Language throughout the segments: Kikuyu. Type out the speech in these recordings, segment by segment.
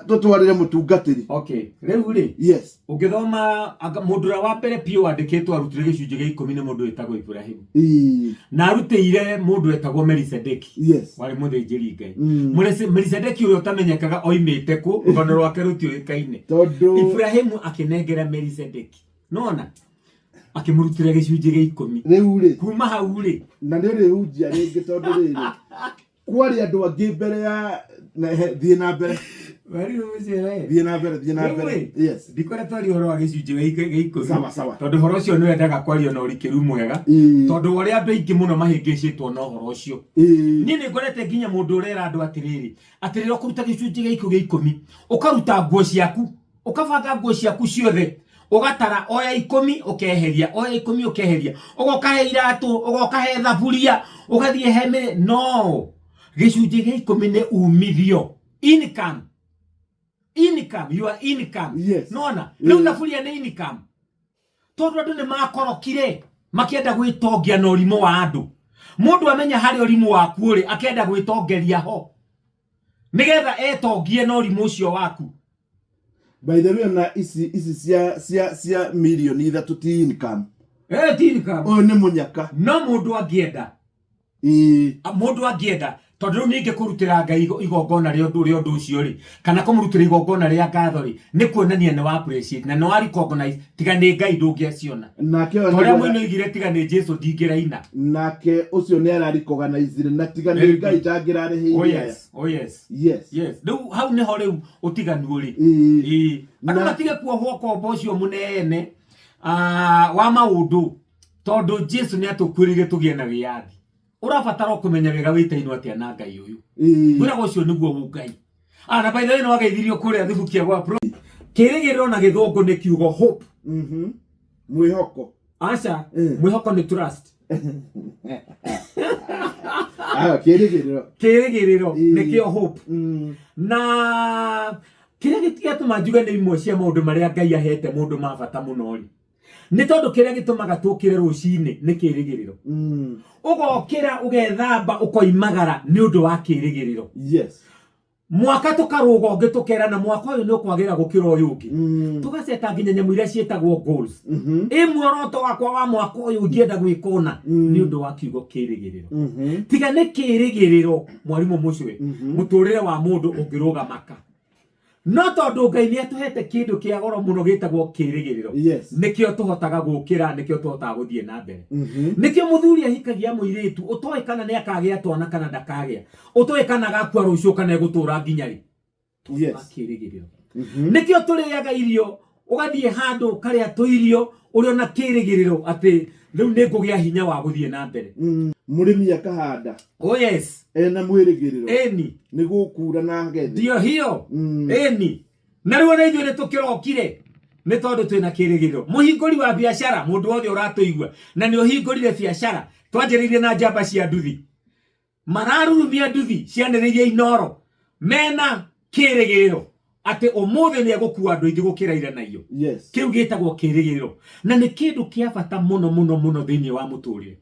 Tũtwarĩre mũtungatĩri. Okay, rĩu rĩ, ũngĩthoma mũndũ ũrĩa wa mbere biũ wandĩkĩtwo arutire gĩcunjĩ gĩa ikũmi nĩ mũndũ wĩtagwo Iburahĩmu. Na arutĩire mũndũ wetagwo Melisedeki. Warĩ mũthĩnjĩri Ngai. Melisedeki ũrĩa ũtamenyekaga oimĩte kũ, rũgano rwake rũtiũĩkaine. Tondũ Iburahĩmu akĩnengera Melisedeki. Nona akĩmũrutĩra gĩcunjĩ gĩa ikũmi. Rĩu rĩ, Kuma hau rĩ, na nĩ ũrĩhunjia rĩngĩ tondũ rĩrĩ kwarĩ andũ angĩ mbere ya thiĩ na mbere. Mwarimũ ũcio we. Thiĩ na mbere, thiĩ na Rĩu mbere. rĩ, ndikwenda twarie ũhoro wa gĩcunjĩ gĩa ikũmi. Sawa, sawa. Tondũ ũhoro ũcio nĩ wendaga kwario na ũrikĩru mwega. Tondũ ũrĩa andũ aingĩ mũno mahĩngĩcĩtwo na ũhoro ũcio. Niĩ nĩ ngorete nginya mũndũ ũrera andũ atĩrĩrĩ, atĩrĩrĩ ũkũruta gĩcunjĩ gĩa gĩa ikũmi, ũkaruta nguo ciaku, ũkabanga nguo ciaku ciothe, ũgatara oya ikũmi ũkeheria, oya ikũmi ũkeheria, ũgoka he iratũ, ũgoka he thaburia, ũgathiĩ he mĩrĩ. No gĩcunjĩ gĩa ikũmi nĩ umithio, income, income, your income. Nona rĩu thaburia nĩ income, tondũ andũ nĩ makorokire makĩenda gwĩtongia na ũrimũ wa andũ. Mũndũ amenya harĩa ũrimũ waku ũrĩ, akenda gwĩtongeria ho nĩgetha etongie na ũrimũ ũcio waku. By the way, ona ici cia mirioni 3 ti income. Ti income. Ũyũ nĩ mũnyaka. No mũndũ angĩenda. Mũndũ angĩenda, tondũ rĩu ningĩ kũrutĩra Ngai igongona rĩa ũndũ ũcio rĩ, kana kũmũrutĩra igongona rĩa ngatho rĩ, nĩ kuonania nĩ wa appreciate na nĩ wa recognize, tiga nĩ Ngai ndũngĩaciona. Nake ũyũ Ta ũrĩa nĩguo mũini oigire, tiga nĩ Jesu ndingĩraina. Nake ũcio nĩ ararecognize na tiga nĩ Very Ngai good. ndangĩrarĩhĩire Oh aya. yes, oh yes. Yes. Rĩu hau nĩho rĩu ũtiganu ũrĩ. Andũ matige kuohwo kombo ũcio mũnene, wa maũndũ, tondũ Jesu nĩ atũkuĩrĩire tũgĩe na wĩyathi. Ũrabatara o kũmenya wega wĩtainwo atĩa na Ngai ũyũ. Ngwĩraga ũcio nĩguo ũngai. Na by the way, nĩ wageithirio kũrĩa Thubukia gwa Pro. Kĩrĩgĩrĩro na gĩthũngũ nĩ kiugo hope. Mwĩhoko. Aca, mwĩhoko nĩ trust. Kĩrĩgĩrĩro. Kĩrĩgĩrĩro nĩkĩo hope. Na kĩrĩa gĩatũma njuge nĩ imwe cia maũndũ marĩa Ngai ahete mũndũ ma bata mũno rĩ, nĩ tondũ kĩrĩa gĩtũmaga tũkĩre rũcinĩ nĩ kĩrĩgĩrĩro. Ũgokĩra ũgethamba ũkoimagara nĩ ũndũ wa kĩrĩgĩrĩro. Mwaka tũkarũga ũngĩ tũkerana mwaka ũyũ nĩ ũkwagĩra gũkĩra ũyũ ũngĩ. Tũgaceta nginya nyamũ iria ciĩtagwo goals. Ĩ muoroto wakwa wa mwaka ũyũ ingĩenda gwĩka ũna nĩ ũndũ wa kiugo kĩrĩgĩrĩro. Tiga nĩ kĩrĩgĩrĩro, mwarimũ mũcwe, mũtũrĩre wa mũndũ ũngĩrũgamaka. No tondũ Ngai nĩ atũhete kĩndũ kĩa goro mũno gĩtagwo kĩrĩgĩrĩro, nĩkĩo tũhotaga gũkĩra, nĩkĩo tũhotaga gũthiĩ na mbere. Nĩkĩo mũthuri ahikagia mũirĩtu ũtoĩ kana nĩ akagĩa twana kana ndakagĩa, ũtoĩ kana agakua rũciũ kana egũtũra nginya rĩ. Tondũ wa kĩrĩgĩrĩro. Nĩkĩo tũrĩaga irio, ũgathiĩ handũ ũkarĩa tũirio ũrĩ ona kĩrĩgĩrĩro atĩ rĩu nĩ ngũgĩa hinya wa gũthiĩ na mbere. Mũrĩmi akahanda. Oh yes. Ena mwĩrĩgĩrĩro. Ĩni. Nĩ gũkura na agethe. Ndio hiyo. Ĩni. Na rĩu ona ithuĩ nĩ tũkĩrokire nĩ tondũ twĩna kĩrĩgĩrĩro. Mũhingũri wa biacara, mũndũ wothe ũratũigua na nĩ ũhingũrire biacara, twanjĩrĩirie na njamba cia nduthi. Mararurumia nduthi cianĩrĩirie inoro mena kĩrĩgĩrĩro atĩ ũmũthĩ nĩ egũkua andũ aingĩ gũkĩra ira na iyo. Kĩu gĩtagwo kĩrĩgĩrĩro na nĩ kĩndũ kĩa bata mũno mũno mũno thĩinĩ wa mũtũrĩre.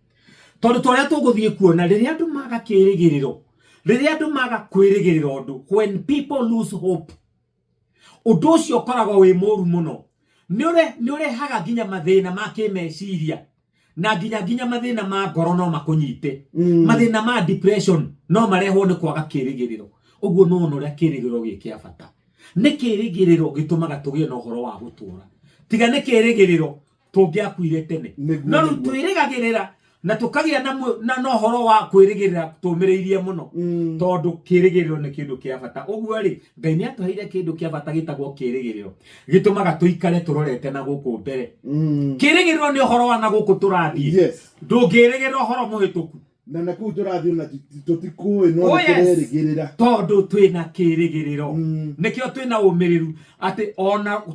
Tondũ ta ũrĩa tũgũthiĩ kuona, rĩrĩa andũ maga kĩrĩgĩrĩro, rĩrĩa andũ maga kwĩrĩgĩrĩra ũndũ, when people lose hope, ũndũ ũcio ũkoragwo wĩ mũru mũno. Nĩ ũrehaga nginya mathĩna ma kĩmeciria na nginya mathĩna ma ngoro no makũnyite. Mathĩna ma depression no marehwo nĩ kwaga kĩrĩgĩrĩro. Ũguo no wona ũrĩa kĩrĩgĩrĩro gĩ kĩa bata. Nĩ kĩrĩgĩrĩro gĩtũmaga tũgĩe na ũhoro wa gũtũra. Tiga nĩ kĩrĩgĩrĩro tũngĩakuire tene. No rĩu twĩrĩgagĩrĩra na tũkagĩa na ũhoro wa kwĩrĩgĩrĩra tũmĩrĩirie mũno. Tondũ kĩrĩgĩrĩro nĩ kĩndũ kĩa bata. Ũguo rĩ, Ngai nĩ atũheire kĩndũ kĩa bata gĩtagwo kĩrĩgĩrĩro. Gĩtũmaga tũikare tũrorete na gũkũ mbere. Kĩrĩgĩrĩro nĩ ũhoro wa na gũkũ tũrathiĩ. Ndũngĩrĩgĩrĩra ũhoro mũhĩtũku. Na na kũu tũrathiĩ ona tũtikũĩ no Oh, yes. tũrerĩgĩrĩra. Tondũ twĩna kĩrĩgĩrĩro. Nĩkĩo twĩna ũmĩrĩru atĩ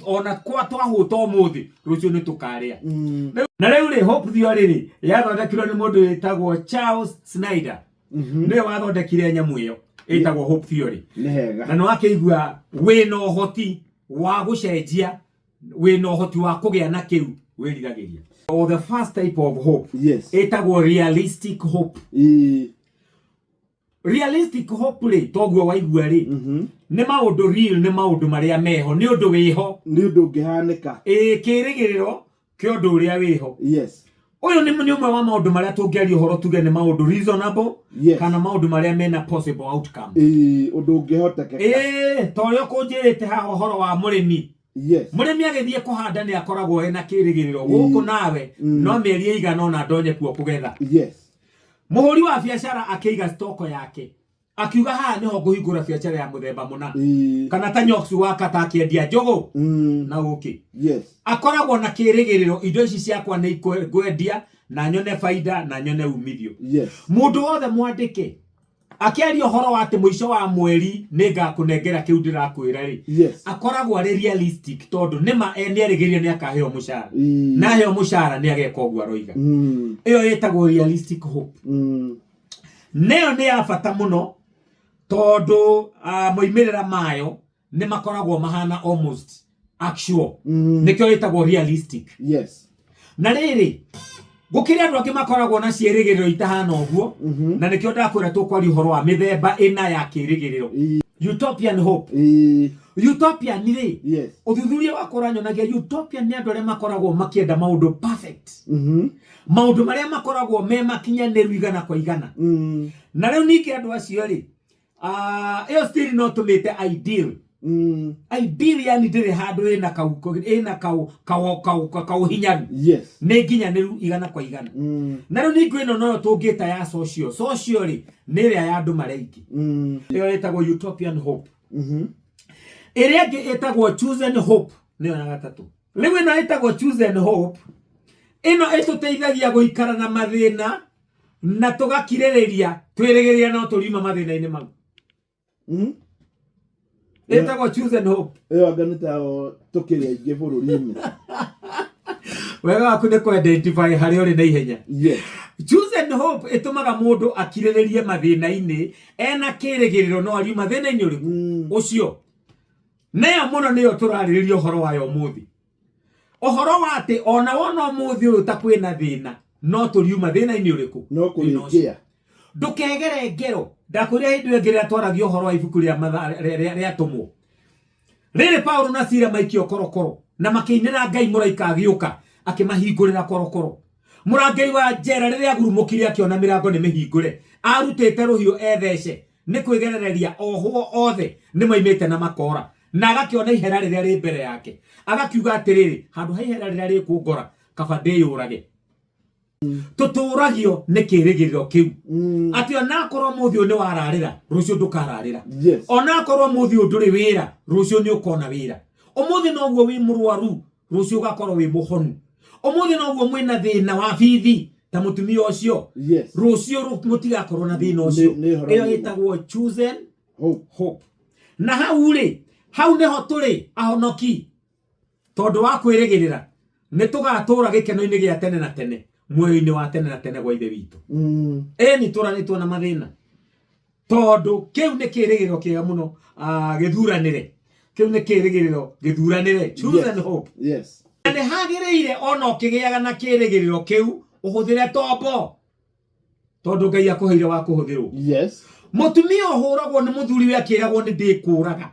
ona kwa twahũta ũmũthĩ, rũciũ nĩ tũkarĩa. Na rĩu rĩ, Hope Theory rĩ, yathondekirwo nĩ mũndũ wĩtagwo Charles Snyder. Nĩwe wathondekire nyamũ ĩyo ĩtagwo Hope Theory. Nĩ hega. Na nĩ wakĩigua wĩna ũhoti wa gũcenjia, wĩna ũhoti wa kũgĩa na kĩu wĩriragĩria. Or the first type of hope. Ĩtagwo realistic hope. Realistic hope rĩ, toguo waigua rĩ, nĩ maũndũ real, nĩ maũndũ marĩa meho, nĩ ũndũ wĩho. Nĩ ũndũ ũngĩhanĩka. Ĩĩ, kĩrĩgĩrĩro kĩa ũndũ ũrĩa wĩho. Yes. Ũyũ nĩ ũmwe wa maũndũ marĩa tũngĩaria ũhoro tuge nĩ maũndũ reasonable, Yes. kana maũndũ marĩa mena possible outcome. Ĩĩ, ũndũ ũngĩhotekeka. Ĩĩ, ta ũrĩa ũkũnjĩrĩte haha ũhoro wa mũrĩmi. Yes. Mũrĩmi agĩthiĩ kũhanda nĩ akoragwo ena kĩrĩgĩrĩro gũkũ nawe no mĩeri ĩigana ũna ndonye kuo kũgetha. Yes. Mũhũri wa biacara akĩiga stoko yake akiuga haha nĩho ngũhingũra biacara ya mũthemba mũna, kana ta nyox wa kata akĩendia njũgũ na ũkĩ. Yes. Akoragwo na kĩrĩgĩrĩro indo ici ciakwa nĩ ngwendia na nyone baida na nyone umithio. Yes. Mũndũ wothe mwandĩke akĩaria ũhoro wa atĩ mũico wa mweri nĩ ngakũnengera kĩu ndĩrakwĩra rĩ, Yes. akoragwo arĩ realistic tondũ nĩma nĩerĩgĩrĩire nĩ akaheo mũcara, na aheo mũcara nĩ ageka ũguo aroiga. Ĩyo ĩtagwo realistic hope. Nayo nĩ ya bata mũno tondũ moimĩrĩra mayo nĩ makoragwo mahana almost actual. Nĩkĩo ĩtagwo realistic. Yes. Na rĩrĩ, gũkĩrĩ andũ angĩ makoragwo na ciĩrĩgĩrĩro itahana ũguo, na nĩkĩo ndakwĩra tũkwaria ũhoro wa mĩthemba ĩna ya kĩrĩgĩrĩro. Utopian hope. Utopian rĩ, Yes. ũthuthuria wakwa ũranyonagia utopian nĩ andũ arĩa makoragwo makĩenda maũndũ perfect, maũndũ marĩa makoragwo me makinyanĩru igana kwa igana. Na rĩu ningĩ andũ acio rĩ, ĩyo still no tũmĩte ideal. Ideal yani ndĩrĩ handũ ĩna kau ĩna kau kau kau kau hinyaru. Yes. Nĩ nginyanĩru igana kwa igana. Na rĩu ningĩ ĩno noyo tũngĩta ya social. Social rĩ, nĩ ĩrĩa ya andũ marĩa aingĩ. Ĩyo ĩtagwo utopian hope. Ĩrĩa ĩngĩ ĩtagwo chosen hope, nĩyo ya gatatũ. Rĩu ĩno ĩtagwo chosen hope, ĩno ĩtũteithagia gũikara na mathĩna na tũgakirĩrĩria twĩrĩgĩrĩra no tũriuma mathĩna-inĩ mau. Ĩtagwo chosen hope. Ĩyo anga nĩ ta tũkĩrĩ aingĩ bũrũri-inĩ. Wega waku nĩ kũ-identify harĩa ũrĩ na ihenya. Yes. Chosen hope ĩtũmaga mũndũ akirĩrĩrie mathĩna-inĩ ena kĩrĩgĩrĩro no ariuma thĩna-inĩ ũrĩkũ ũcio. Nayo mũno nĩyo tũrarĩrĩria ũhoro wayo ũmũthĩ. Ũhoro wa atĩ ona wona ũmũthĩ ũyũ ta kwĩna thĩna no tũriuma thĩna-inĩ ũrĩkũ, no kũrĩkia. Ndũkegere ngero. Ndakwĩra hĩndĩ ĩyo ĩngĩ rĩrĩa twaragia ũhoro wa ibuku rĩa rĩa atũmwo, rĩrĩ Paulo na Sila maikio korokoro na makĩinĩra Ngai, mũraika agĩũka akĩmahingũrĩra korokoro. Mũrangĩri wa njera rĩrĩa agurumũkire akĩona mĩrango nĩ mĩhingũre, arutĩte rũhiũ ethece nĩ kwĩgerereria ohwo othe nĩ maimĩte na makora, na agakĩona ihera rĩrĩa rĩ mbere yake, agakiuga atĩrĩrĩ, handũ ha ihera rĩrĩa rĩkũngora kaba ndĩyũrage. Tũtũragio nĩ kĩrĩgĩrĩro kĩu atĩ onakorwo mũthĩ ũyũ nĩ wararĩra, rũciũ ndũkararĩra. Yes. Onakorwo mũthĩ ũyũ ndũrĩ wĩra, rũciũ nĩ ũkona wĩra. Ũmũthĩ noguo wĩ mũrwaru, rũciũ ũgakorwo wĩ mũhonu. Ũmũthĩ noguo mwĩna thĩna wa bithi ta mũtumia ũcio, Yes. rũciũ mũtigakorwo na thĩna ũcio. Nĩ ũhoro Ĩyo mwega. ĩtagwo chosen hope. Hope. Na hau rĩ, hau nĩho tũrĩ ahonoki, tondũ wa kwĩrĩgĩrĩra nĩ tũgatũra gĩkeno-inĩ gĩa tene na tene, muoyo-inĩ wa tene na tene gwa Ithe witũ. Ĩni tũranĩtwo na mathĩna, tondũ kĩu nĩ kĩrĩgĩrĩro kĩega mũno, gĩthuranĩre. Kĩu nĩ kĩrĩgĩrĩro gĩthuranĩre, chosen Yes. hope. Yes. Na nĩ hagĩrĩire ona ũkĩgĩaga na kĩrĩgĩrĩro kĩu ũhũthĩre tombo, tondũ Ngai akũheire wa kũhũthĩrwo. Yes. Mũtumia ũhũragwo nĩ mũthuri we akĩragwo nĩ ndĩkũraga,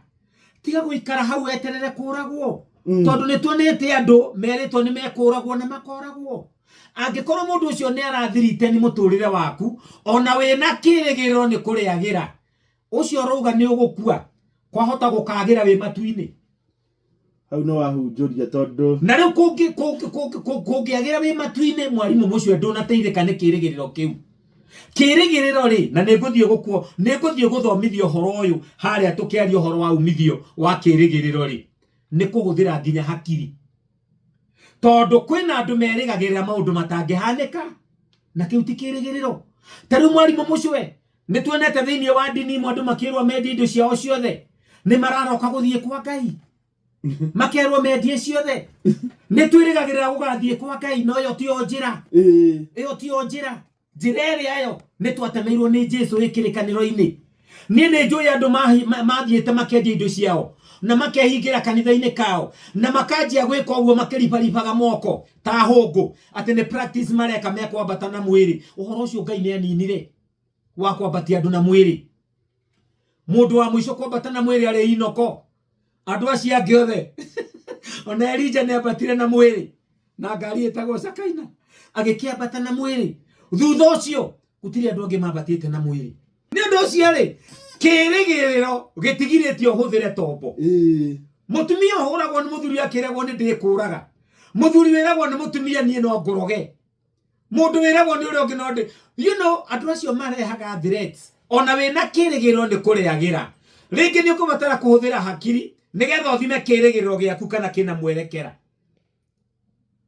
tiga gũikara hau weterere kũragwo. Tondũ nĩ tuonete andũ merĩtwo nĩ mekũragwo na makoragwo. Angĩkorwo mũndũ ũcio nĩ arathirite nĩ mũtũrĩre waku, ona wĩna kĩrĩgĩrĩro nĩ kũrĩagĩra, ũcio ũrauga nĩ ũgũkua, kwahota gũkagĩra wĩ matu-inĩ. Hau nĩ wahunjũria tondũ na rĩu kũngĩagĩra wĩ matu-inĩ, mwarimũ mũcio ndũnateithĩka nĩ kĩrĩgĩrĩro kĩu. Kĩrĩgĩrĩro rĩ, na nĩ ngũthiĩ gũkuo, nĩ ngũthiĩ gũthomithia ũhoro ũyũ harĩa tũkĩaria ũhoro wa umithio wa kĩrĩgĩrĩro rĩ, nĩ kũhũthĩra nginya hakiri, tondũ kwĩna andũ merĩgagĩrĩra maũndũ matangĩhanĩka, na kĩu ti kĩrĩgĩrĩro. Ta rĩu mwarimũ mũcwe, nĩ tuonete thĩinĩ wa ndini imwe andũ makĩrwo mendie indo ciao ciothe, nĩ mararoka gũthiĩ kwa Ngai, makerwo mendie ciothe. Nĩ twĩrĩgagĩrĩra gũgathiĩ kwa Ngai, no ĩyo tiyo njĩra. Ĩyo tiyo njĩra. Njĩra ĩrĩa yo nĩ twatemeirwo nĩ Jesu ĩ kĩrĩkanĩro-inĩ. Niĩ nĩ njũĩ andũ mathiĩte makendia indo ciao na makehingĩra kanitha-inĩ kao na makanjia gwĩka ũguo makĩribaribaga moko ta hũngũ, atĩ nĩ practice mareka mekwambata na mwĩrĩ. Ũhoro ũcio Ngai nĩ aninire. Wa kwambatia andũ na mwĩrĩ. Mũndũ wa mũico kwambata na mwĩrĩ arĩ Inoko. Andũ acio angĩ othe ona Elija nĩ ambatire na mwĩrĩ na ngari ĩtagwo Sakaina, agĩkĩambata na mwĩrĩ. Thutha ũcio gũtirĩ andũ angĩ mambatĩte na mwĩrĩ. Nĩ ũndũ ũcio rĩ, kĩĩrĩgĩrĩro gĩtigirĩtie ũhũthĩre tombo. Mũtumia ũhũragwo nĩ mũthuri akĩragwo nĩ ndĩkũraga, mũthuri wĩragwo nĩ mũtumia niĩ no ngũroge, mũndũ wĩragwo nĩ ũrĩa ũngĩ no ndĩ, you know, andũ acio marehaga threats. Ona wĩna kĩrĩgĩrĩro nĩ kũrĩagĩra. Rĩngĩ nĩ ũkũbatara kũhũthĩra hakiri nĩgetha ũthime kĩrĩgĩrĩro gĩaku kana kĩna mwerekera,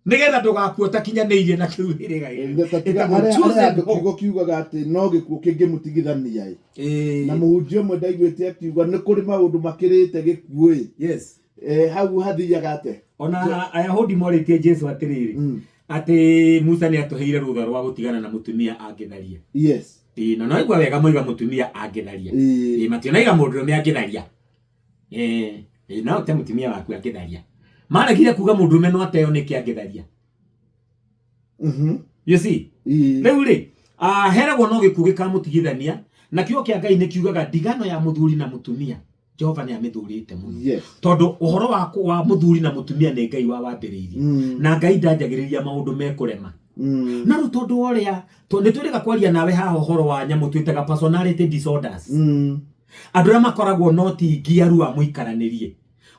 nĩgetha ndũgakue ũtakinyanĩirie na kĩu kĩrĩgagĩrĩro. Arĩa andũ kiugo kiugaga atĩ no gĩkuũ kĩngĩmũtigithania ĩ. Na mũhunjia ũmwe ndaiguĩte akiuga nĩ kũrĩ maũndũ makĩrĩte gĩkuũ ĩ. Hau hathiaga atĩa? Ona Ayahudi morĩtie Jesu atĩrĩrĩ, atĩ Musa nĩ atũheire rũtha rwa gũtigana na mũtumia angĩtharia. Ĩĩ, na no igua wega moiga mũtumia angĩtharia. Ĩĩ, mationaiga mũndũrũme angĩtharia. Ĩĩ, no ũte mũtumia waku angĩtharia. Maregire kuga mũndũrũme no ateo nĩkĩ angĩtharia. You see? Rĩu rĩ, heragwo no gĩkuũ gĩkamũtigithania, na kiugo kĩa Ngai nĩ kiugaga ndigano ya mũthuri na mũtumia Jehova nĩ amĩthũrĩte mũno. Tondũ ũhoro wa mũthuri na mũtumia nĩ Ngai wawambĩrĩirie. Na Ngai ndanjagĩrĩria maũndũ mekũrema. No rĩu tondũ wa ũrĩa nĩ twĩrĩga kwaria nawe haha ũhoro wa nyamũ twĩtaga personality disorders. Andũ arĩa makoragwo na ũtingiaru wa mũikaranĩrie,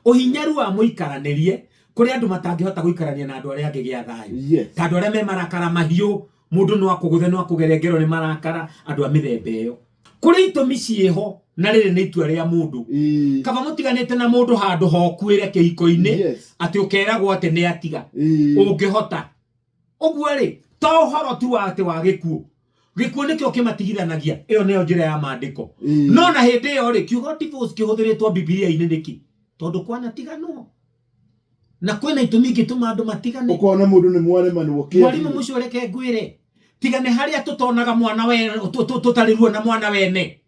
ũhinyaru wa mũikaranĩrie, kũrĩ andũ matangĩhota gũikarania na andũ arĩa angĩ gĩa thayũ. Ta andũ arĩa me marakara mahiũ, mũndũ no akũgũthe, no akũgere ngero nĩ marakara, andũ a mĩthemba ĩyo. Kũrĩ itũmi ciĩho, na rĩrĩ nĩ itua rĩa mũndũ. Kaba mũtiganĩte na mũndũ handũ hokuĩre kĩhiko-inĩ, atĩ ũkeragwo atĩ nĩ atiga. Ũngĩhota. Ũguo rĩ, to ũhoro tu wa atĩ wa gĩkuũ. Gĩkuũ nĩkĩo kĩmatigithanagia, ĩyo nĩyo njĩra ya maandĩko. No na hĩndĩ ĩyo rĩ, kiugo divorce kĩhũthĩrĩtwo Bibilia-inĩ nĩkĩ? Tondũ kwanatiganwo. Na kwĩna itũmi ingĩtũma andũ matigane. Ũkona mũndũ nĩ mwaremanwo kĩambio. Mwarimũ mũcio reke ngwĩre, tiga nĩ harĩa tũtonaga mwana wene, tũtarĩ ruo na mwana wene.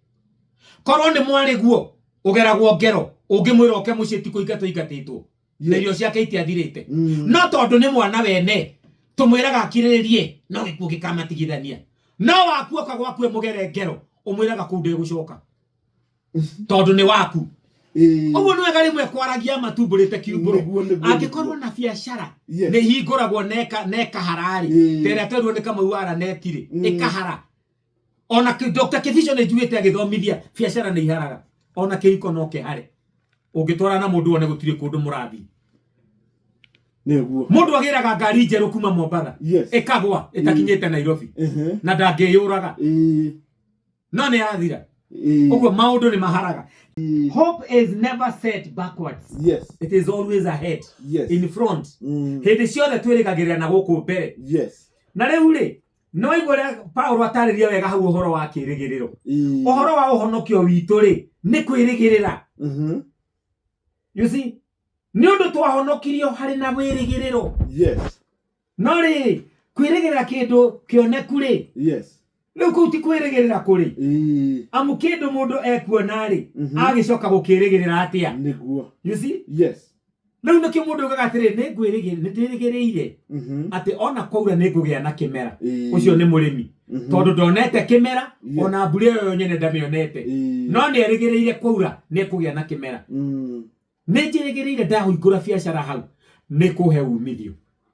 Korwo nĩ mwarĩ guo, ũgeragwo ngero, ũngĩmwĩra oke mũciĩ ti kũingatwo ingatĩtwo. Na irio ciake itiathirĩte. No tondũ nĩ mwana wene, tũmwĩraga akirĩrĩrie, no gĩkuũ gĩkamatigithania. No waku oka gwaku mũgere ngero, ũmwĩraga kũu ndegũcoka. Tondũ nĩ waku. Ũguo nĩ wega rĩmwe kwaragia matumbũrĩte kiumbũrũ. Angĩkorwo na biacara nĩ hingũragwo na ĩkahara-rĩ, ta ĩrĩa twerirwo nĩ Kamau wa Raneti-rĩ, ĩkahara. Ona Dr. Kibicho nĩ njugĩte agĩthomithia biacara nĩ iharaga. Ona kĩhiko no kĩhare. Ũngĩtwarana na mũndũ wone gũtirĩ kũndũ mũrathiĩ. Nĩguo. Mũndũ agĩraga ngari njerũ kuma Mombatha. Ĩkagwa ĩtakinyĩte Nairobi. Na ndangĩyũraga. No nĩ yathira. Ũguo maũndũ nĩ maharaga. Hope is never set backwards. It is always ahead. In front. Hĩndĩ ciothe twĩrĩgagĩrĩra na gũkũ mbere. Na rĩu rĩ, no waigua ũrĩa Paulo atarĩria wega hau ũhoro wa kĩĩrĩgĩrĩro. Ũhoro wa ũhonokio witũ rĩ, nĩ kwĩrĩgĩrĩra. You see? Nĩ ũndũ twahonokirio harĩ na wĩrĩgĩrĩro. No rĩrĩ, kwĩrĩgĩrĩra kĩndũ kĩoneku rĩ, rĩu kũu ti kwĩrĩgĩrĩra kũrĩ. Amu kĩndũ mũndũ ekuona rĩ, agĩcoka gũkĩrĩgĩrĩra atĩa? Nĩguo. You see? Rĩu nĩkĩo mũndũ augaga atĩrĩ, nĩ ngwĩrĩgĩrĩra, nĩ ndĩrĩgĩrĩire atĩ ona kwaura nĩ ngũgĩa na kĩmera. Ũcio nĩ mũrĩmi. Tondũ ndonete kĩmera, ona mbura ĩyo nyene ndamĩonete. No nĩ erĩgĩrĩire kwaura nĩ ekũgĩa na kĩmera. Nĩ njĩrĩgĩrĩire ndahingũra biacara hau nĩ kũhe umithio.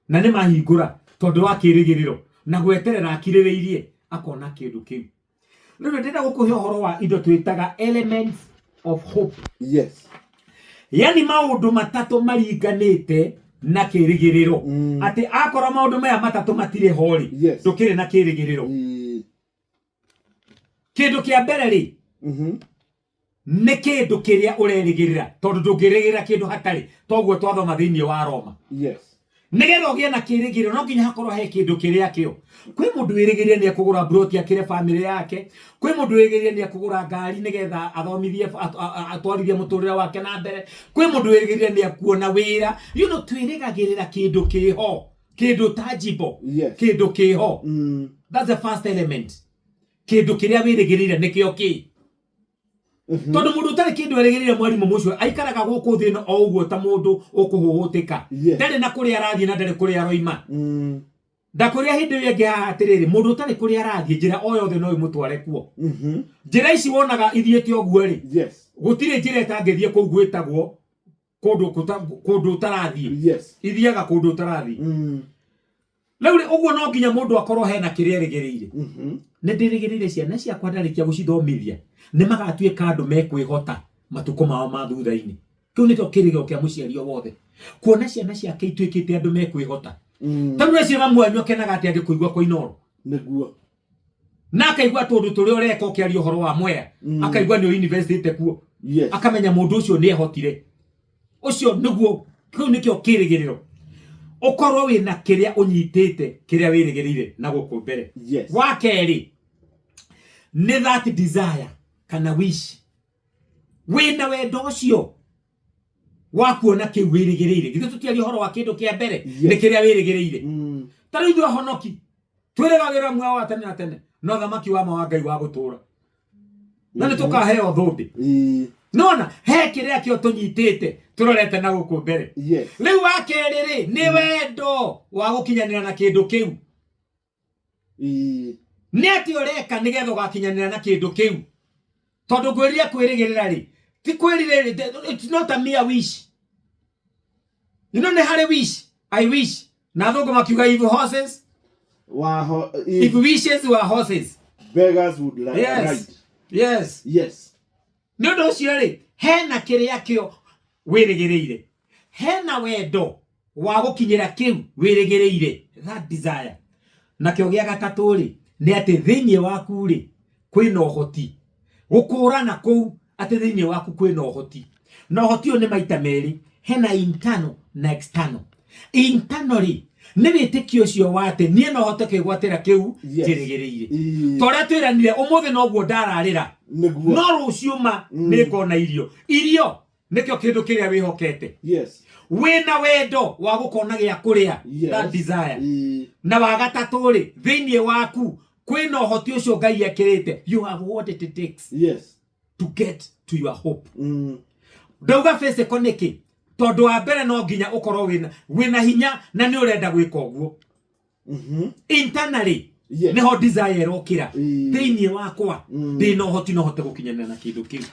Na nĩ mahingũra tondũ wa kĩrĩgĩrĩro na gweterera akirĩrĩirie akona kĩndũ kĩu. Rĩu nĩ ndĩrenda gũkũhe ũhoro wa indo twĩtaga elements of hope. Yani maũndũ matatũ maringanĩte na kĩrĩgĩrĩro. Atĩ akorwo maũndũ maya matatũ matirĩ ho rĩ, ndũkĩrĩ na kĩrĩgĩrĩro. Kĩndũ kĩa mbere rĩ, nĩ kĩndũ kĩrĩa ũrerĩgĩrĩra, tondũ ndũngĩrĩgĩrĩra kĩndũ hatarĩ, toguo twathoma thĩinĩ wa Roma. Nĩgetha ũgĩe na kĩrĩgĩrĩro no nginya hakorwo he kĩndũ kĩrĩa kĩo. Kwĩ mũndũ wĩrĩgĩrĩire nĩ ekũgũra mburoti akĩre bamĩrĩ yake, kwĩ mũndũ wĩrĩgĩrĩire nĩ ekũgũra ngari nĩgetha athomithie, atwarithie mũtũrĩre wake na mbere, kwĩ mũndũ wĩrĩgĩrĩire nĩ ekuona wĩra. You know, twĩrĩgagĩrĩra kĩndũ kĩho, kĩndũ tangible, kĩndũ kĩho. That's the first element. Kĩndũ kĩrĩa wĩrĩgĩrĩire nĩkĩo kĩ. Tondũ mũndũ ũtarĩ kĩndũ erĩgĩrĩire mwarimũ mũcio aikaraga gũkũ thĩ ĩno o ũguo ta mũndũ ũkũhũhũtĩka. Ndarĩ na kũrĩa arathiĩ na ndarĩ kũrĩa aroima. Ndakũria hĩndĩ ĩyo ĩngĩ haha atĩrĩrĩ, mũndũ ũtarĩ kũrĩa arathiĩ, njĩra o yothe no ĩmũtware kuo. Njĩra ici wonaga ithiĩte ũguo rĩ, gũtirĩ njĩra ĩtangĩthiĩ kũu gwĩtagwo kũndũ ũtarathiĩ. Ithiaga kũndũ ũtarathiĩ. Rĩu rĩ, ũguo no nginya mũndũ akorwo hena kĩrĩa erĩgĩrĩire. Nĩ ndĩrĩgĩrĩire ciana ciakwa ndarĩkia gũcithomithia nĩ magatuĩka andũ mekwĩhota matukũ mao ma thutha-inĩ. Kĩu nĩkĩo kĩrĩgĩrĩro kĩa mũciari o wothe, kuona ciana ciake ituĩkĩte andũ mekwĩhota. Tondũ weciria mamu wanyu akenaga atĩ angĩkũigua kũinoro. Nĩguo. Na akaigua tũndũ tũrĩa ũreka ũkĩaria ũhoro wa Mwea, akaigua nĩ ũinvestĩte kuo. Akamenya mũndũ ũcio nĩ ehotire. Ũcio nĩguo, kĩu nĩkĩo kĩrĩgĩrĩro. Ũkorwo wĩna kĩrĩa ũnyitĩte, kĩrĩa wĩrĩgĩrĩire na gũkũ mbere. Wa kerĩ, nĩ that desire kana wish. Wĩna wendo ũcio wa kuona kĩu wĩrĩgĩrĩire. Githĩ tũtiaria ũhoro wa kĩndũ kĩa mbere? Nĩ kĩrĩa wĩrĩgĩrĩire. Ta rĩu ithuĩ ahonoki twĩrĩgagĩrĩra muoyo wa tene na tene, no thamaki wa ma wa Ngai wa gũtũũra. Na nĩ tũkaheo thũmbĩ. Nona he kĩrĩa kĩo tũnyitĩte tũrorete na gũkũ mbere. Rĩu wa kerĩ rĩ, nĩ wendo wa gũkinyanĩra na kĩndũ kĩu. Nĩ atĩ ũreka nĩgetha ũgakinyanĩra na kĩndũ kĩu. Tondũ ngwĩrire kwĩrĩgĩrĩra rĩ, ti kwĩrirĩria, it's not a mere wish. You know, nĩ harĩ wish, I wish. Na athũngũ makiuga if horses, If if wishes were horses, beggars would ride. Nĩ ũndũ ũcio rĩ, hena kĩrĩa kĩo wĩrĩgĩrĩire, hena wendo wa gũkinyĩra kĩu wĩrĩgĩrĩire, that desire. Nakĩo gĩa gatatũ rĩ, nĩ atĩ thĩinĩ waku rĩ, kwĩna ũhoti. Gũkũrana kũu atĩ thĩinĩ waku kwĩna ũhoti. Na ũhoti ũyũ nĩ maita merĩ, hena internal na external. Internal rĩ, nĩ wĩtĩkio ũcio wa atĩ niĩ no hote kwĩgwatĩra kĩu njĩrĩgĩrĩire. Ta ũrĩa twĩranire ũmũthĩ noguo ndararĩra. No rũciũ ma nĩ ngona irio. Irio nĩkĩo kĩndũ kĩrĩa wĩhokete. Wĩna wendo wa gũkona gĩa kũrĩa, that desire. Na wa gatatũ rĩ, thĩinĩ waku kwĩna ũhoti ũcio Ngai ekĩrĩte. You have what it takes to get to your hope. Ndauga physical nĩkĩ? Tondũ wa mbere no nginya ũkorwo wĩna hinya na nĩ ũrenda gwĩka ũguo. Internally, nĩho desire ĩrokĩra. Thĩinĩ wakwa, ndĩna ũhoti no hote gũkinyanĩra na kĩndũ kĩu.